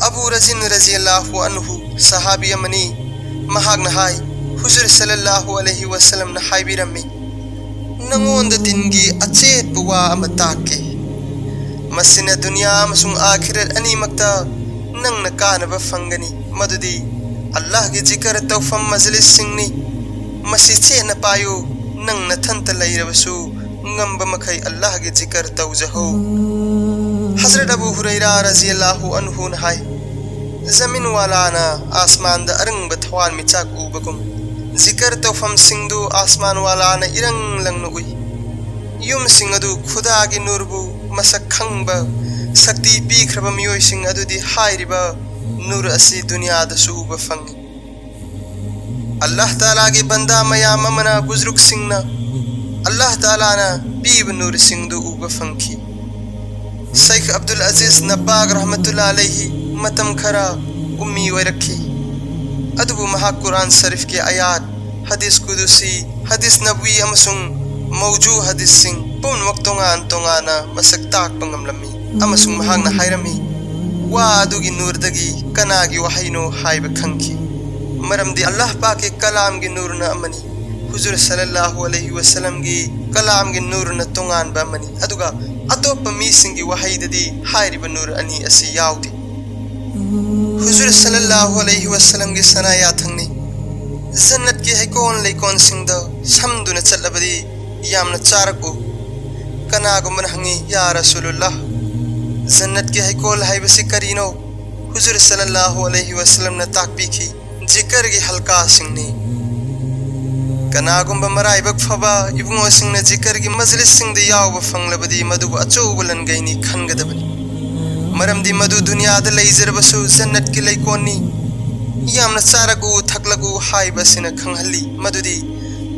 ꯑꯕꯨ ꯔꯖꯤꯟ ꯔꯖꯤꯌꯜꯂꯥꯍꯨ ꯑꯟꯍꯨ ꯁꯍꯥꯕꯤ ꯑꯃꯅꯤ꯫ ꯃꯍꯥꯛꯅ ꯍꯥꯏ, ꯍꯨꯖꯨꯔ ꯁꯜꯂꯜꯂꯥꯍꯨ ꯑꯂꯩꯍꯤ ꯋꯁꯜꯂꯝꯅ ꯍꯥꯏꯕꯤꯔꯝꯃꯤ, "ꯅꯉꯣꯟꯗ ꯗꯤꯟꯒꯤ ꯑꯆꯦꯠꯄ ꯋꯥ ꯑꯃ ꯇꯥꯛꯀꯦ꯫ ꯃꯁꯤꯅ ꯗꯨꯅꯤꯌꯥ ꯑꯃꯁꯨꯡ ꯑꯥꯈꯤꯔꯠ ꯑꯅꯤꯃꯛꯇ ꯅꯪꯅ ꯀꯥꯟꯅꯕ ꯐꯪꯒꯅꯤ꯫ ꯃꯗꯨꯗꯤ ꯑꯜꯂꯥꯍꯒꯤ ꯖꯤꯀꯔ ꯇꯧꯐꯝ ꯃꯖꯂꯤꯁꯁꯤꯡꯅꯤ꯫ ꯃꯁꯤ ꯆꯦꯠꯅ ꯄꯥꯏꯌꯨ, ꯅꯪ ꯅꯊꯟꯇ ꯂꯩꯔꯕꯁꯨ ꯉꯝꯕ ꯃꯈꯩ ꯑꯜꯂꯥꯍꯒꯤ ꯖꯤꯀꯔ ꯇꯧꯖꯍꯧ"꯫ ꯍꯖꯔꯠ ꯑꯕꯨ ꯍꯨꯔꯩꯔꯥ ꯔꯖꯤꯌꯜꯂꯥꯍꯨ ꯑꯟꯍꯨꯅ ꯍꯥꯏ, ꯖꯃꯤꯟ ꯋꯥꯂꯥꯅ ꯑꯥꯁꯃꯥꯟꯗ ꯑꯔꯪꯕ ꯊꯋꯥꯟꯃꯤꯆꯥꯛ ꯎꯕꯒꯨꯝ, ꯖꯤꯀꯔ ꯇꯧꯐꯝꯁꯤꯡꯗꯨ ꯑꯥꯁꯃꯥꯟ ꯋꯥꯂꯥꯅ ꯏꯔꯪ ꯂꯪꯅ ꯎꯏ꯫ ꯌꯨꯝꯁꯤꯡ ꯑꯗꯨ ꯈꯨꯗꯥꯒꯤ ꯅꯨꯔꯕꯨ ꯃꯁꯛ ꯈꯪꯕ, ꯁꯛꯇꯤ ꯄꯤꯈ꯭ꯔꯕ ꯃꯤꯑꯣꯏꯁꯤꯡ ꯑꯗꯨꯗꯤ ꯍꯥꯏꯔꯤꯕ ꯅꯨꯔ ꯑꯁꯤ ꯗꯨꯅꯤꯌꯥꯗꯁꯨ ꯎꯕ ꯐꯪꯏ꯫ ꯑꯜꯂꯥꯍ ꯇꯥꯂꯥꯒꯤ ꯕꯟꯗꯥ ꯃꯌꯥꯝ ꯑꯃꯅ, ꯕꯨꯖꯨꯔꯨꯛꯁꯤꯡꯅ, ꯑꯜꯂꯥꯍ ꯇꯥꯂꯥꯅ ꯄꯤꯕ ꯅꯨꯔꯁꯤꯡꯗꯨ ꯎꯕ ꯐꯪꯈꯤ꯫ ꯁꯩꯈ ꯑꯕꯗꯨꯜ ꯑꯖꯤꯖ ꯅꯕꯥꯒ ꯔꯍꯃꯇꯨꯜꯂꯥ ꯑꯂꯩꯍꯤ ꯃꯇꯝ ꯈꯔ ꯎꯝꯃꯤ ꯑꯣꯏꯔꯛꯈꯤ꯫ ꯑꯗꯨꯕꯨ ꯃꯍꯥꯛ ꯀꯨꯔꯥꯟ ꯁꯔꯤꯐꯀꯤ ꯑꯌꯥꯠ, ꯍꯗꯤꯁ ꯀꯨꯗꯨꯁꯤ, ꯍꯗꯤꯁ ꯅꯕꯋꯤ ꯑꯃꯁꯨꯡ ꯃꯧꯖꯨ ꯍꯗꯤꯁꯁꯤꯡ ꯄꯨꯝꯅꯃꯛ ꯇꯣꯉꯥꯟ ꯇꯣꯉꯥꯟꯅ ꯃꯁꯛ ꯇꯥꯛꯄ ꯉꯝꯂꯝꯃꯤ꯫ ꯑꯃꯁꯨꯡ ꯃꯍꯥꯛꯅ ꯍꯥꯏꯔꯝꯃꯤ, ꯋꯥ ꯑꯗꯨꯒꯤ ꯅꯨꯔꯗꯒꯤ ꯀꯅꯥꯒꯤ ꯋꯥꯍꯩꯅꯣ ꯍꯥꯏꯕ ꯈꯪꯈꯤ꯫ ꯃꯔꯝꯗꯤ ꯑꯜꯂꯥꯍ ꯄꯥꯛꯀꯤ ꯀꯂꯥꯝꯒꯤ ꯅꯨꯔꯅ ꯑꯃꯅꯤ, ꯍꯨꯖꯨꯔ ꯁꯜꯂꯜꯂꯥꯍꯨ ꯑꯂꯩꯍꯤ ꯋꯁꯜꯂꯝꯒꯤ ꯀꯂꯥꯝꯒꯤ ꯅꯨꯔꯅ ꯇꯣꯉꯥꯟꯕ ꯑꯃꯅꯤ, ꯑꯗꯨꯒ ꯑꯇꯣꯞꯄ ꯃꯤꯁꯤꯡꯒꯤ ꯋꯥꯍꯩꯗꯗꯤ ꯍꯥꯏꯔꯤꯕ ꯅꯨꯔ ꯑꯅꯤ ꯑꯁꯤ ꯌꯥꯎꯗꯦ꯫ ꯍꯨꯖꯨꯔ ꯁꯜꯂꯜꯂꯥꯍꯨ ꯑꯂꯩꯍꯤ ꯋꯁꯜꯂꯝꯒꯤ ꯁꯅꯥ ꯌꯥꯊꯪꯅꯤ, ꯖꯟꯅꯠꯀꯤ ꯍꯩꯀꯣꯜ ꯂꯩꯀꯣꯜꯁꯤꯡꯗ ꯁꯝꯗꯨꯅ ꯆꯠꯂꯕꯗꯤ ꯌꯥꯝꯅ ꯆꯥꯔꯛꯎ꯫ ꯀꯅꯥꯒꯨꯝꯕꯅ ꯍꯪꯉꯤ, "ꯌꯥ ꯔꯁꯨꯂꯨꯜꯂꯥꯍ, ꯖꯟꯅꯠꯀꯤ ꯍꯩꯀꯣꯜ ꯍꯥꯏꯕꯁꯤ ꯀꯔꯤꯅꯣ?" ꯍꯨꯖꯨꯔ ꯁꯜꯂꯜꯂꯥꯍꯨ ꯑꯂꯩꯍꯤ ꯋꯁꯜꯂꯝꯅ ꯇꯥꯛꯄꯤꯈꯤ, "ꯖꯤꯀꯔꯒꯤ ꯍꯜꯀꯥꯁꯤꯡꯅꯤ"꯫ ꯀꯅꯥꯒꯨꯝꯕ ꯃꯔꯥꯏꯕꯛ ꯐꯕ ꯏꯕꯨꯡꯉꯣꯁꯤꯡꯅ ꯖꯤꯀꯔꯒꯤ ꯃꯖꯂꯤꯁꯁꯤꯡꯗ ꯌꯥꯎꯕ ꯐꯪꯂꯕꯗꯤ ꯃꯗꯨꯕꯨ ꯑꯆꯧꯕ ꯂꯟꯒꯩꯅꯤ ꯈꯟꯒꯗꯕꯅꯤ꯫ ꯃꯔꯝꯗꯤ ꯃꯗꯨ ꯗꯨꯅꯤꯌꯥꯗ ꯂꯩꯖꯔꯕꯁꯨ ꯖꯟꯅꯠꯀꯤ ꯂꯩꯀꯣꯜꯅꯤ꯫ ꯌꯥꯝꯅ ꯆꯥꯔꯛꯎ, ꯊꯛꯂꯛꯎ ꯍꯥꯏꯕ ꯑꯁꯤꯅ ꯈꯪꯍꯜꯂꯤ ꯃꯗꯨꯗꯤ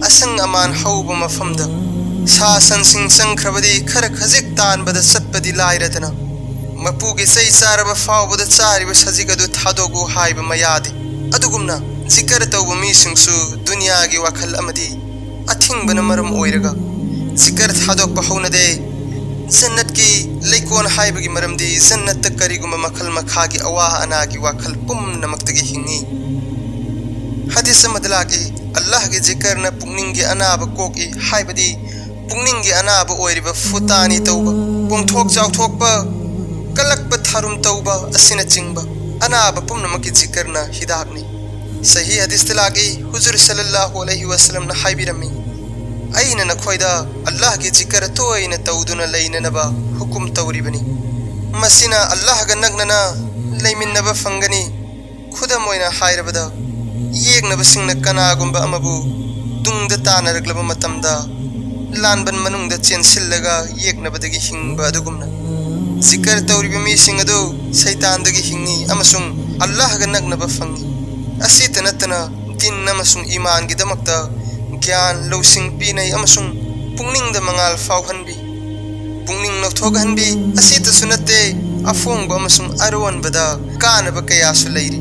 ꯑꯁꯪ ꯑꯃꯥꯟ ꯍꯧꯕ ꯃꯐꯝꯗ ꯁꯥ ꯁꯟꯁꯤꯡ ꯆꯪꯈ꯭ꯔꯕꯗꯤ ꯈꯔ ꯈꯖꯤꯛ ꯇꯥꯟꯕꯗ ꯆꯠꯄꯗꯤ ꯂꯥꯏꯔꯗꯅ, ꯃꯄꯨꯒꯤ ꯆꯩ ꯆꯥꯔꯕ ꯐꯥꯎꯕꯗ ꯆꯥꯔꯤꯕ ꯁꯖꯤꯛ ꯑꯗꯨ ꯊꯥꯗꯣꯛꯎ ꯍꯥꯏꯕ ꯃꯌꯥꯗꯤ꯫ ꯑꯗꯨꯒꯨꯝꯅ ꯖꯤꯀꯔ ꯇꯧꯕ ꯃꯤꯁꯤꯡꯁꯨ ꯗꯨꯅꯤꯌꯥꯒꯤ ꯋꯥꯈꯜ ꯑꯃꯗꯤ ꯑꯊꯤꯡꯕꯅ ꯃꯔꯝ ꯑꯣꯏꯔꯒ ꯖꯤꯀꯔ ꯊꯥꯗꯣꯛꯄ ꯍꯧꯅꯗꯦ꯫ ꯖꯟꯅꯠꯀꯤ ꯂꯩꯀꯣꯜ ꯍꯥꯏꯕꯒꯤ ꯃꯔꯝꯗꯤ ꯖꯟꯅꯠꯇ ꯀꯔꯤꯒꯨꯝꯕ ꯃꯈꯜ ꯃꯈꯥꯒꯤ ꯑꯋꯥ ꯑꯅꯥꯒꯤ ꯋꯥꯈꯜ ꯄꯨꯝꯅꯃꯛꯇꯒꯤ ꯍꯤꯡꯏ꯫ ꯍꯗꯤꯁ ꯑꯃꯗ ꯂꯥꯛꯏ, "ꯑꯜꯂꯥꯍꯒꯤ ꯖꯤꯀꯔꯅ ꯄꯨꯛꯅꯤꯡꯒꯤ ꯑꯅꯥꯕ ꯀꯣꯛꯏ", ꯍꯥꯏꯕꯗꯤ ꯄꯨꯛꯅꯤꯡꯒꯤ ꯑꯅꯥꯕ ꯑꯣꯏꯔꯤꯕ ꯐꯨꯇꯥꯅꯤ ꯇꯧꯕ, ꯄꯣꯡꯊꯣꯛ ꯆꯥꯎꯊꯣꯛꯄ, ꯀꯜꯂꯛꯄ ꯊꯥꯔꯨꯝ ꯇꯧꯕ ꯑꯁꯤꯅꯆꯤꯡꯕ ꯑꯅꯥꯕ ꯄꯨꯝꯅꯃꯛꯀꯤ ꯖꯤꯀꯔꯅ ꯍꯤꯗꯥꯛꯅꯤ꯫ ꯁꯍꯤ ꯍꯗꯤꯁꯇ ꯂꯥꯛꯏ, ꯍꯨꯖꯨꯔ ꯁꯜꯂꯜꯂꯥꯍꯨ ꯑꯂꯩꯍꯤ ꯋꯁꯜꯂꯝꯅ ꯍꯥꯏꯕꯤꯔꯝꯃꯤ, "ꯑꯩꯅ ꯅꯈꯣꯏꯗ ꯑꯜꯂꯥꯍꯒꯤ ꯖꯤꯀꯔ ꯇꯣꯏꯅ ꯇꯧꯗꯨꯅ ꯂꯩꯅꯅꯕ ꯍꯨꯀꯨꯝ ꯇꯧꯔꯤꯕꯅꯤ꯫ ꯃꯁꯤꯅ ꯑꯜꯂꯥꯍꯒ ꯅꯛꯅꯅ ꯂꯩꯃꯤꯟꯅꯕ ꯐꯪꯒꯅꯤ꯫ ꯈꯨꯗꯝ ꯑꯣꯏꯅ ꯍꯥꯏꯔꯕꯗ, ꯌꯦꯛꯅꯕꯁꯤꯡꯅ ꯀꯅꯥꯒꯨꯝꯕ ꯑꯃꯕꯨ ꯇꯨꯡꯗ ꯇꯥꯟꯅꯔꯛꯂꯕ ꯃꯇꯝꯗ ꯂꯥꯟꯕꯟ ꯃꯅꯨꯡꯗ ꯆꯦꯟꯁꯤꯜꯂꯒ ꯌꯦꯛꯅꯕꯗꯒꯤ ꯍꯤꯡꯕ ꯑꯗꯨꯒꯨꯝꯅ, ꯖꯤꯀꯔ ꯇꯧꯔꯤꯕ ꯃꯤꯁꯤꯡ ꯑꯗꯨ ꯁꯩꯇꯥꯟꯗꯒꯤ ꯍꯤꯡꯏ ꯑꯃꯁꯨꯡ ꯑꯜꯂꯥꯍꯒ ꯅꯛꯅꯕ ꯐꯪꯏ꯫ ꯑꯁꯤꯇ ꯅꯠꯇꯅ, ꯗꯤꯟ ꯑꯃꯁꯨꯡ ꯏꯃꯥꯟꯒꯤꯗꯃꯛꯇ ꯒ꯭ꯌꯥꯟ, ꯂꯧꯁꯤꯡ ꯄꯤꯅꯩ ꯑꯃꯁꯨꯡ ꯄꯨꯛꯅꯤꯡꯗ ꯃꯉꯥꯜ ꯐꯥꯎꯍꯟꯕꯤ꯫ ꯄꯨꯛꯅꯤꯡ ꯅꯧꯊꯣꯛꯍꯟꯕꯤ ꯑꯁꯤꯇꯁꯨ ꯅꯠꯇꯦ, ꯑꯐꯣꯡꯕ ꯑꯃꯁꯨꯡ ꯑꯔꯣꯟꯕꯗ ꯀꯥꯟꯅꯕ ꯀꯌꯥꯁꯨ ꯂꯩꯔꯤ꯫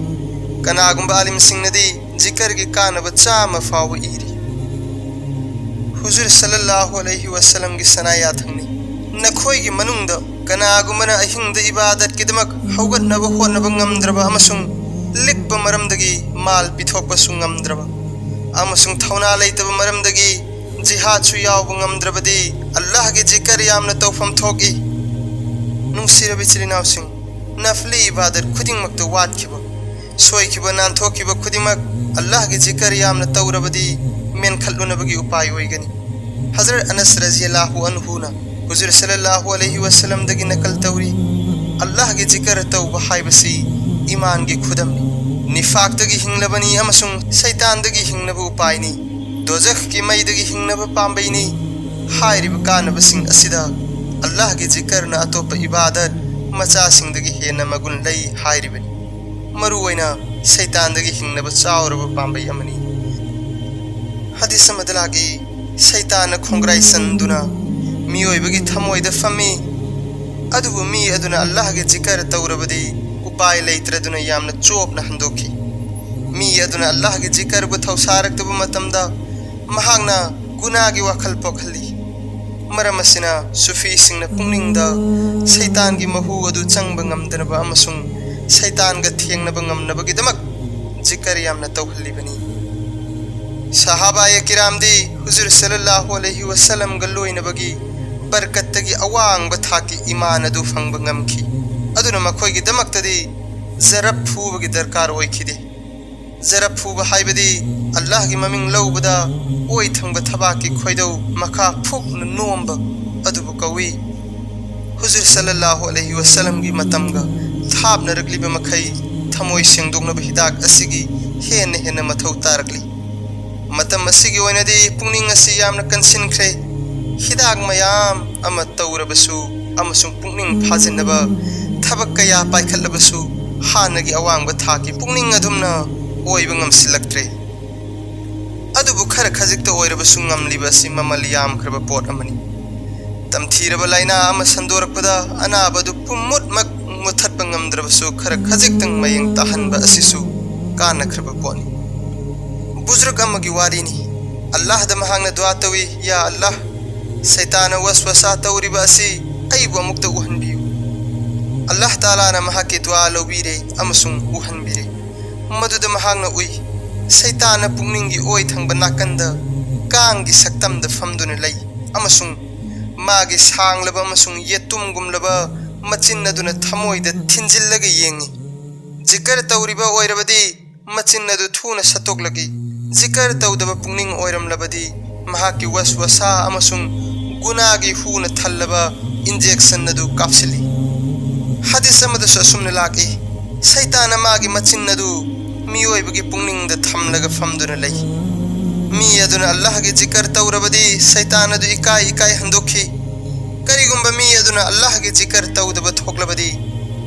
ꯀꯅꯥꯒꯨꯝꯕ ꯑꯥꯂꯤꯝꯁꯤꯡꯅꯗꯤ ꯖꯤꯀꯔꯒꯤ ꯀꯥꯟꯅꯕ ꯆꯥꯝꯃ ꯐꯥꯎꯕ ꯏꯔꯤ꯫ ꯍꯨꯖꯨꯔ ꯁꯜꯂꯜꯂꯥꯍꯨ ꯑꯂꯩꯍꯤ ꯋꯁꯜꯂꯝꯒꯤ ꯁꯅꯥ ꯌꯥꯊꯪꯅꯤ, "ꯅꯈꯣꯏꯒꯤ ꯃꯅꯨꯡꯗ ꯀꯅꯥꯒꯨꯝꯕꯅ ꯑꯍꯤꯡꯗ ꯏꯕꯥꯗꯠꯀꯤꯗꯃꯛ ꯍꯧꯒꯠꯅꯕ ꯍꯣꯠꯅꯕ ꯉꯝꯗ꯭ꯔꯕ ꯑꯃꯁꯨꯡ ꯂꯤꯛꯄ ꯃꯔꯝꯗꯒꯤ ꯃꯥꯜ ꯄꯤꯊꯣꯛꯄꯁꯨ ꯉꯝꯗ꯭ꯔꯕ ꯑꯃꯁꯨꯡ ꯊꯧꯅꯥ ꯂꯩꯇꯕ ꯃꯔꯝꯗꯒꯤ ꯖꯤꯍꯥꯗꯁꯨ ꯌꯥꯎꯕ ꯉꯝꯗ꯭ꯔꯕꯗꯤ ꯑꯜꯂꯥꯍꯒꯤ ꯖꯤꯀꯔ ꯌꯥꯝꯅ ꯇꯧꯐꯝ ꯊꯣꯛꯏ꯫" ꯅꯨꯡꯁꯤꯔꯕ ꯏꯆꯤꯜ ꯏꯅꯥꯎꯁꯤꯡ, ꯅꯐꯂꯤ ꯏꯕꯥꯗꯠ ꯈꯨꯗꯤꯡꯃꯛꯇ ꯋꯥꯠꯈꯤꯕ, ꯁꯣꯏꯈꯤꯕ, ꯅꯥꯟꯊꯣꯛꯈꯤꯕ ꯈꯨꯗꯤꯡꯃꯛ ꯑꯜꯂꯥꯍꯒꯤ ꯖꯤꯀꯔ ꯌꯥꯝꯅ ꯇꯧꯔꯕꯗꯤ ꯃꯦꯟꯈꯠꯂꯨꯅꯕꯒꯤ ꯎꯄꯥꯏ ꯑꯣꯏꯒꯅꯤ꯫ ꯍꯖꯔꯠ ꯑꯅꯁ ꯔꯖꯤꯌꯜꯂꯥꯍꯨ ꯑꯟꯍꯨꯅ ꯍꯨꯖꯨꯔ ꯁꯜꯂꯜꯂꯥꯍꯨ ꯑꯂꯩꯍꯤ ꯋꯁꯜꯂꯝꯗꯒꯤ ꯅꯀꯜ ꯇꯧꯔꯤ, "ꯑꯜꯂꯥꯍꯒꯤ ꯖꯤꯀꯔ ꯇꯧꯕ ꯍꯥꯏꯕꯁꯤ ꯏꯃꯥꯟꯒꯤ ꯈꯨꯗꯝꯅꯤ, ꯅꯤꯐꯥꯛꯇꯒꯤ ꯍꯤꯡꯂꯕꯅꯤ ꯑꯃꯁꯨꯡ ꯁꯩꯇꯥꯟꯗꯒꯤ ꯍꯤꯡꯅꯕ ꯎꯄꯥꯏꯅꯤ, ꯗꯣꯖꯈꯀꯤ ꯃꯩꯗꯒꯤ ꯍꯤꯡꯅꯕ ꯄꯥꯝꯕꯩꯅꯤ꯫ ꯍꯥꯏꯔꯤꯕ ꯀꯥꯟꯅꯕꯁꯤꯡ ꯑꯁꯤꯗ ꯑꯜꯂꯥꯍꯒꯤ ꯖꯤꯀꯔꯅ ꯑꯇꯣꯞꯄ ꯏꯕꯥꯗꯠ ꯃꯆꯥꯁꯤꯡꯗꯒꯤ ꯍꯦꯟꯅ ꯃꯒꯨꯟ ꯂꯩ" ꯍꯥꯏꯔꯤꯕꯅꯤ꯫ ꯃꯔꯨꯑꯣꯏꯅ ꯁꯩꯇꯥꯟꯗꯒꯤ ꯍꯤꯡꯅꯕ ꯆꯥꯎꯔꯕ ꯄꯥꯝꯕꯩ ꯑꯃꯅꯤ꯫ ꯍꯗꯤꯁ ꯑꯃꯗ ꯂꯥꯛꯏ, ꯁꯩꯇꯥꯟꯅ ꯈꯣꯡꯒ꯭ꯔꯥꯏ ꯆꯟꯗꯨꯅ ꯃꯤꯑꯣꯏꯕꯒꯤ ꯊꯃꯣꯏꯗ ꯐꯝꯃꯤ, ꯑꯗꯨꯕꯨ ꯃꯤ ꯑꯗꯨꯅ ꯑꯜꯂꯥꯍꯒꯤ ꯖꯤꯀꯔ ꯇꯧꯔꯕꯗꯤ ꯎꯄꯥꯏ ꯂꯩꯇ꯭ꯔꯗꯨꯅ ꯌꯥꯝꯅ ꯆꯣꯞꯅ ꯍꯟꯗꯣꯛꯈꯤ꯫ ꯃꯤ ꯑꯗꯨꯅ ꯑꯜꯂꯥꯍꯒꯤ ꯖꯤꯀꯔꯕꯨ ꯊꯧꯁꯥꯔꯛꯇꯕ ꯃꯇꯝꯗ ꯃꯍꯥꯛꯅ ꯒꯨꯅꯥꯒꯤ ꯋꯥꯈꯜ ꯄꯣꯛꯍꯜꯂꯤ꯫ ꯃꯔꯝ ꯑꯁꯤꯅ ꯁꯨꯐꯤꯁꯤꯡꯅ ꯄꯨꯛꯅꯤꯡꯗ ꯁꯩꯇꯥꯟꯒꯤ ꯃꯍꯨ ꯑꯗꯨ ꯆꯪꯕ ꯉꯝꯗꯅꯕ ꯑꯃꯁꯨꯡ ꯁꯩꯇꯥꯟꯒ ꯊꯦꯡꯅꯕ ꯉꯝꯅꯕꯒꯤꯗꯃꯛ ꯖꯤꯀꯔ ꯌꯥꯝꯅ ꯇꯧꯍꯜꯂꯤꯕꯅꯤ꯫ ꯁꯍꯥꯕꯥꯌꯦ ꯀꯤꯔꯥꯝꯗꯤ ꯍꯨꯖꯨꯔ ꯁꯜꯂꯜꯂꯥꯍꯨ ꯑꯂꯩꯍꯤ ꯋꯁꯜꯂꯝꯒ ꯂꯣꯏꯅꯕꯒꯤ ꯕꯔꯀꯠꯇꯒꯤ ꯑꯋꯥꯡꯕ ꯊꯥꯛꯀꯤ ꯏꯃꯥꯟ ꯑꯗꯨ ꯐꯪꯕ ꯉꯝꯈꯤ꯫ ꯑꯗꯨꯅ ꯃꯈꯣꯏꯒꯤꯗꯃꯛꯇꯗꯤ ꯖꯔꯞ ꯐꯨꯕꯒꯤ ꯗꯔꯀꯥꯔ ꯑꯣꯏꯈꯤꯗꯦ꯫ ꯖꯔꯞ ꯐꯨꯕ ꯍꯥꯏꯕꯗꯤ ꯑꯜꯂꯥꯍꯒꯤ ꯃꯃꯤꯡ ꯂꯧꯕꯗ ꯑꯣꯏ ꯊꯪꯕ ꯊꯕꯥꯛꯀꯤ ꯈꯣꯏꯗꯧ ꯃꯈꯥ ꯐꯨꯛꯅ ꯅꯣꯝꯕ ꯑꯗꯨꯕꯨ ꯀꯧꯏ꯫ ꯍꯨꯖꯨꯔ ꯁꯜꯂꯜꯂꯥꯍꯨ ꯑꯂꯩꯍꯤ ꯋꯁꯜꯂꯝꯒꯤ ꯃꯇꯝꯒ ꯍꯥꯞꯅꯔꯛꯂꯤꯕ ꯃꯈꯩ ꯊꯃꯣꯏ ꯁꯦꯡꯗꯣꯛꯅꯕ ꯍꯤꯗꯥꯛ ꯑꯁꯤꯒꯤ ꯍꯦꯟꯅ ꯍꯦꯟꯅ ꯃꯊꯧ ꯇꯥꯔꯛꯂꯤ꯫ ꯃꯇꯝ ꯑꯁꯤꯒꯤ ꯑꯣꯏꯅꯗꯤ ꯄꯨꯛꯅꯤꯡ ꯑꯁꯤ ꯌꯥꯝꯅ ꯀꯟꯁꯤꯟꯈ꯭ꯔꯦ꯫ ꯍꯤꯗꯥꯛ ꯃꯌꯥꯝ ꯑꯃ ꯇꯧꯔꯕꯁꯨ ꯑꯃꯁꯨꯡ ꯄꯨꯛꯅꯤꯡ ꯐꯥꯖꯤꯟꯅꯕ ꯊꯕꯛ ꯀꯌꯥ ꯄꯥꯏꯈꯠꯂꯕꯁꯨ ꯍꯥꯟꯅꯒꯤ ꯑꯋꯥꯡꯕ ꯊꯥꯛꯀꯤ ꯄꯨꯛꯅꯤꯡ ꯑꯗꯨꯝꯅ ꯑꯣꯏꯕ ꯉꯝꯁꯤꯜꯂꯛꯇ꯭ꯔꯦ꯫ ꯑꯗꯨꯕꯨ ꯈꯔ ꯈꯖꯤꯛꯇ ꯑꯣꯏꯔꯕꯁꯨ ꯉꯝꯂꯤꯕ ꯑꯁꯤ ꯃꯃꯜ ꯌꯥꯝꯈ꯭ꯔꯕ ꯄꯣꯠ ꯑꯃꯅꯤ꯫ ꯇꯝꯊꯤꯔꯕ ꯂꯥꯏꯅꯥ ꯑꯃ ꯁꯟꯗꯣꯔꯛꯄꯗ ꯑꯅꯥꯕ ꯑꯗꯨ ꯄꯨꯝꯃꯨꯠꯃꯛ ꯃꯨꯠꯊꯠꯄ ꯉꯝꯗ꯭ꯔꯕꯁꯨ ꯈꯔ ꯈꯖꯤꯛꯇꯪ ꯃꯌꯦꯡ ꯇꯥꯍꯟꯕ ꯑꯁꯤꯁꯨ ꯀꯥꯟꯅꯈ꯭ꯔꯕ ꯄꯣꯠꯅꯤ꯫ ꯕꯨꯖꯨꯔꯒ ꯑꯃꯒꯤ ꯋꯥꯔꯤꯅꯤ꯫ ꯑꯜꯂꯥꯍꯗ ꯃꯍꯥꯛꯅ ꯗꯨꯋꯥ ꯇꯧꯏ, "ꯌꯥ ꯑꯜꯂꯥꯍ, ꯁꯩꯇꯥꯅ ꯋꯁꯋꯁꯥ ꯇꯧꯔꯤꯕ ꯑꯁꯤ ꯑꯩꯕꯨ ꯑꯃꯨꯛꯇ ꯎꯍꯟꯕꯤꯌꯨ꯫" ꯑꯜꯂꯥꯍ ꯇꯥꯂꯥꯅ ꯃꯍꯥꯛꯀꯤ ꯗꯨꯋꯥ ꯂꯧꯕꯤꯔꯦ ꯑꯃꯁꯨꯡ ꯎꯍꯟꯕꯤꯔꯦ꯫ ꯃꯗꯨꯗ ꯃꯍꯥꯛꯅ ꯎꯏ, ꯁꯩꯇꯥꯅ ꯄꯨꯛꯅꯤꯡꯒꯤ ꯑꯣꯏ ꯊꯪꯕ ꯅꯥꯀꯟꯗ ꯀꯥꯡꯒꯤ ꯁꯛꯇꯝꯗ ꯐꯝꯗꯨꯅ ꯂꯩ ꯑꯃꯁꯨꯡ ꯃꯥꯒꯤ ꯁꯥꯡꯂꯕ ꯑꯃꯁꯨꯡ ꯌꯦꯇꯨꯝꯒꯨꯝꯂꯕ ꯃꯆꯤꯟ ꯑꯗꯨꯅ ꯊꯃꯣꯏꯗ ꯊꯤꯟꯖꯤꯜꯂꯒ ꯌꯦꯡꯏ꯫ ꯖꯤꯀꯔ ꯇꯧꯔꯤꯕ ꯑꯣꯏꯔꯕꯗꯤ ꯃꯆꯤꯟ ꯑꯗꯨ ꯊꯨꯅ ꯁꯠꯇꯣꯛꯂꯛꯏ꯫ ꯖꯤꯀꯔ ꯇꯧꯗꯕ ꯄꯨꯛꯅꯤꯡ ꯑꯣꯏꯔꯝꯂꯕꯗꯤ ꯃꯍꯥꯛꯀꯤ ꯋꯁꯋꯁꯥ ꯑꯃꯁꯨꯡ ꯒꯨꯅꯥꯒꯤ ꯍꯨꯅ ꯊꯜꯂꯕ ꯏꯟꯖꯦꯛꯁꯟ ꯑꯗꯨ ꯀꯥꯞꯁꯤꯜꯂꯤ꯫ ꯍꯗꯤꯁ ꯑꯃꯗꯁꯨ ꯑꯁꯨꯝꯅ ꯂꯥꯛꯏ, ꯁꯩꯇꯥꯅ ꯃꯥꯒꯤ ꯃꯆꯤꯟ ꯑꯗꯨ ꯃꯤꯑꯣꯏꯕꯒꯤ ꯄꯨꯛꯅꯤꯡꯗ ꯊꯝꯂꯒ ꯐꯝꯗꯨꯅ ꯂꯩ꯫ ꯃꯤ ꯑꯗꯨꯅ ꯑꯜꯂꯥꯍꯒꯤ ꯖꯤꯀꯔ ꯇꯧꯔꯕꯗꯤ ꯁꯩꯇꯥꯟ ꯑꯗꯨ ꯏꯀꯥꯏ ꯏꯀꯥꯏ ꯍꯟꯗꯣꯛꯈꯤ꯫ ꯀꯔꯤꯒꯨꯝꯕ ꯃꯤ ꯑꯗꯨꯅ ꯑꯜꯂꯥꯍꯒꯤ ꯖꯤꯀꯔ ꯇꯧꯗꯕ ꯊꯣꯛꯂꯕꯗꯤ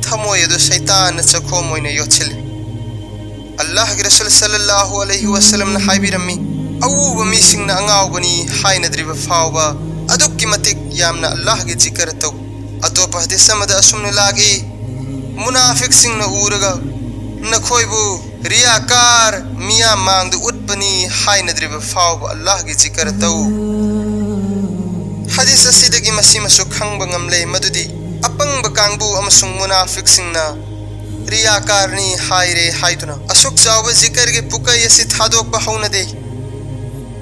ꯊꯃꯣꯏ ꯑꯗꯨ ꯁꯩꯇꯥꯟꯅ ꯆꯈꯣꯝ ꯑꯣꯏꯅ ꯌꯣꯠꯁꯤꯜꯂꯤ꯫ ꯑꯜꯂꯥꯍꯒꯤ ꯔꯁꯨꯜ ꯁꯜꯂꯜꯂꯥꯍꯨ ꯑꯂꯩꯍꯤ ꯋꯁꯜꯂꯝꯅ ꯍꯥꯏꯕꯤꯔꯝꯃꯤ, "ꯑꯎꯕ ꯃꯤꯁꯤꯡꯅ ꯑꯉꯥꯎꯕꯅꯤ ꯍꯥꯏꯅꯗ꯭ꯔꯤꯕ ꯐꯥꯎꯕ ꯑꯗꯨꯛꯀꯤ ꯃꯇꯤꯛ ꯌꯥꯝꯅ ꯑꯜꯂꯥꯍꯒꯤ ꯖꯤꯀꯔ ꯇꯧ꯫" ꯑꯇꯣꯞꯄ ꯍꯗꯤꯁ ꯑꯃꯗ ꯑꯁꯨꯝꯅ ꯂꯥꯛꯏ, "ꯃꯨꯅꯥꯐꯤꯛꯁꯤꯡꯅ ꯎꯔꯒ ꯅꯈꯣꯏꯕꯨ ꯔꯤꯌꯥꯀꯥꯔ ꯃꯤꯌꯥꯝ ꯃꯥꯡꯗ ꯎꯠꯄꯅꯤ ꯍꯥꯏꯅꯗ꯭ꯔꯤꯕ ꯐꯥꯎꯕ ꯑꯜꯂꯥꯍꯒꯤ ꯖꯤꯀꯔ ꯇꯧ꯫" ꯍꯗꯤꯁ ꯑꯁꯤꯗꯒꯤ ꯃꯁꯤꯃꯁꯨ ꯈꯪꯕ ꯉꯝꯂꯦ ꯃꯗꯨꯗꯤ ꯑꯄꯪꯕ ꯀꯥꯡꯕꯨ ꯑꯃꯁꯨꯡ ꯃꯨꯅꯥꯐꯤꯛꯁꯤꯡꯅ ꯔꯤꯌꯥꯀꯥꯔꯅꯤ ꯍꯥꯏꯔꯦ ꯍꯥꯏꯗꯨꯅ ꯑꯁꯨꯛ ꯆꯥꯎꯕ ꯖꯤꯀꯔꯒꯤ ꯄꯨꯀꯩ ꯑꯁꯤ ꯊꯥꯗꯣꯛꯄ ꯍꯧꯅꯗꯦ꯫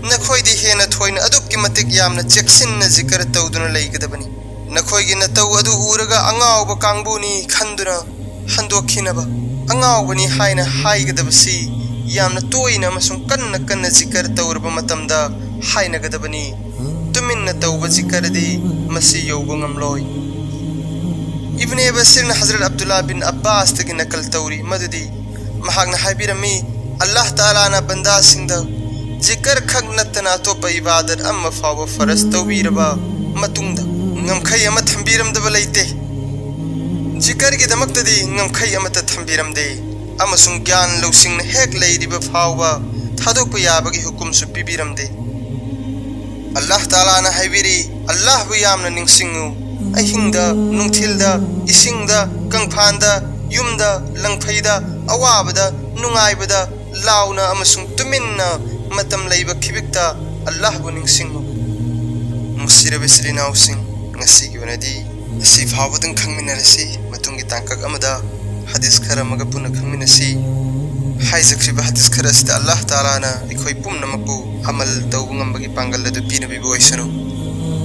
ꯅꯈꯣꯏꯗꯤ ꯍꯦꯟꯅ ꯊꯣꯏꯅ ꯑꯗꯨꯛꯀꯤ ꯃꯇꯤꯛ ꯌꯥꯝꯅ ꯆꯦꯛꯁꯤꯟꯅ ꯖꯤꯀꯔ ꯇꯧꯗꯨꯅ ꯂꯩꯒꯗꯕꯅꯤ꯫ ꯅꯈꯣꯏꯒꯤ ꯅꯇꯧ ꯑꯗꯨ ꯎꯔꯒ ꯑꯉꯥꯎꯕ ꯀꯥꯡꯕꯨꯅꯤ ꯈꯟꯗꯨꯅ ꯍꯟꯗꯣꯛꯈꯤꯅꯕ꯫ ꯑꯉꯥꯎꯕꯅꯤ ꯍꯥꯏꯅ ꯍꯥꯏꯒꯗꯕꯁꯤ ꯌꯥꯝꯅ ꯇꯣꯏꯅ ꯑꯃꯁꯨꯡ ꯀꯟꯅ ꯀꯟꯅ ꯖꯤꯀꯔ ꯇꯧꯔꯕ ꯃꯇꯝꯗ ꯍꯥꯏꯅꯒꯗꯕꯅꯤ꯫ ꯇꯨꯃꯤꯟꯅ ꯇꯧꯕ ꯖꯤꯀꯔꯗꯤ ꯃꯁꯤ ꯌꯧꯕ ꯉꯝꯂꯣꯏ꯫ ꯏꯕꯅꯦ ꯕꯁꯤꯔꯅ ꯍꯖꯔꯠ ꯑꯕꯗꯨꯜꯂꯥ ꯕꯤꯟ ꯑꯕꯥꯁꯇꯒꯤ ꯅꯀꯜ ꯇꯧꯔꯤ꯫ ꯃꯗꯨꯗꯤ ꯃꯍꯥꯛꯅ ꯍꯥꯏꯕꯤꯔꯝꯃꯤ, "ꯑꯜꯂꯥꯍ ꯇꯥꯂꯥꯅ ꯕꯟꯗꯥꯁꯤꯡꯗ ꯖꯤꯀꯔ ꯈꯛ ꯅꯠꯇꯅ ꯑꯇꯣꯞꯄ ꯏꯕꯥꯗꯠ ꯑꯃ ꯐꯥꯎꯕ ꯐꯔꯖ ꯇꯧꯕꯤꯔꯕ ꯃꯇꯨꯡꯗ ꯉꯝꯈꯩ ꯑꯃ ꯊꯝꯕꯤꯔꯝꯗꯕ ꯂꯩꯇꯦ꯫ ꯖꯤꯀꯔꯒꯤꯗꯃꯛꯇꯗꯤ ꯉꯝꯈꯩ ꯑꯃꯠꯇ ꯊꯝꯕꯤꯔꯝꯗꯦ, ꯑꯃꯁꯨꯡ ꯒ꯭ꯌꯥꯟ ꯂꯧꯁꯤꯡꯅ ꯍꯦꯛ ꯂꯩꯔꯤꯕ ꯐꯥꯎꯕ ꯊꯥꯗꯣꯛꯄ ꯌꯥꯕꯒꯤ ꯍꯨꯀꯨꯝꯁꯨ ꯄꯤꯕꯤꯔꯝꯗꯦ꯫" ꯑꯜꯂꯥꯍ ꯇꯥꯂꯥꯅ ꯍꯥꯏꯕꯤꯔꯤ, "ꯑꯜꯂꯥꯍꯕꯨ ꯌꯥꯝꯅ ꯅꯤꯡꯁꯤꯡꯉꯨ꯫ ꯑꯍꯤꯡꯗ, ꯅꯨꯡꯊꯤꯜꯗ, ꯏꯁꯤꯡꯗ, ꯀꯪꯐꯥꯟꯗ, ꯌꯨꯝꯗ, ꯂꯪꯐꯩꯗ, ꯑꯋꯥꯕꯗ, ꯅꯨꯡꯉꯥꯏꯕꯗ, ꯂꯥꯎꯅ ꯑꯃꯁꯨꯡ ꯇꯨꯃꯤꯟꯅ ꯃꯇꯝ ꯂꯩꯕ ꯈꯤꯕꯤꯛꯇ ꯑꯜꯂꯥꯍꯕꯨ ꯅꯤꯡꯁꯤꯡꯉꯨ꯫" ꯅꯨꯡꯁꯤꯔꯕ ꯏꯆꯤꯜ ꯏꯅꯥꯎꯁꯤꯡ, ꯉꯁꯤꯒꯤ ꯑꯣꯏꯅꯗꯤ ꯑꯁꯤ ꯐꯥꯎꯕꯗꯪ ꯈꯪꯃꯤꯟꯅꯔꯁꯤ꯫ ꯃꯇꯨꯡꯒꯤ ꯇꯥꯡꯀꯛ ꯑꯃꯗ ꯍꯗꯤꯁ ꯈꯔ ꯑꯃꯒ ꯄꯨꯟꯅ ꯈꯪꯃꯤꯟꯅꯁꯤ꯫ ꯍꯥꯏꯖꯈ꯭ꯔꯤꯕ ꯍꯗꯤꯁ ꯈꯔ ꯑꯁꯤꯗ ꯑꯜꯂꯥꯍ ꯇꯥꯂꯥꯅ ꯑꯩꯈꯣꯏ ꯄꯨꯝꯅꯃꯛꯄꯨ ꯑꯃꯜ ꯇꯧꯕ ꯉꯝꯕꯒꯤ ꯄꯥꯡꯒꯜ ꯑꯗꯨ ꯄꯤꯅꯕꯤꯕ ꯑꯣꯏꯁꯅꯨ꯫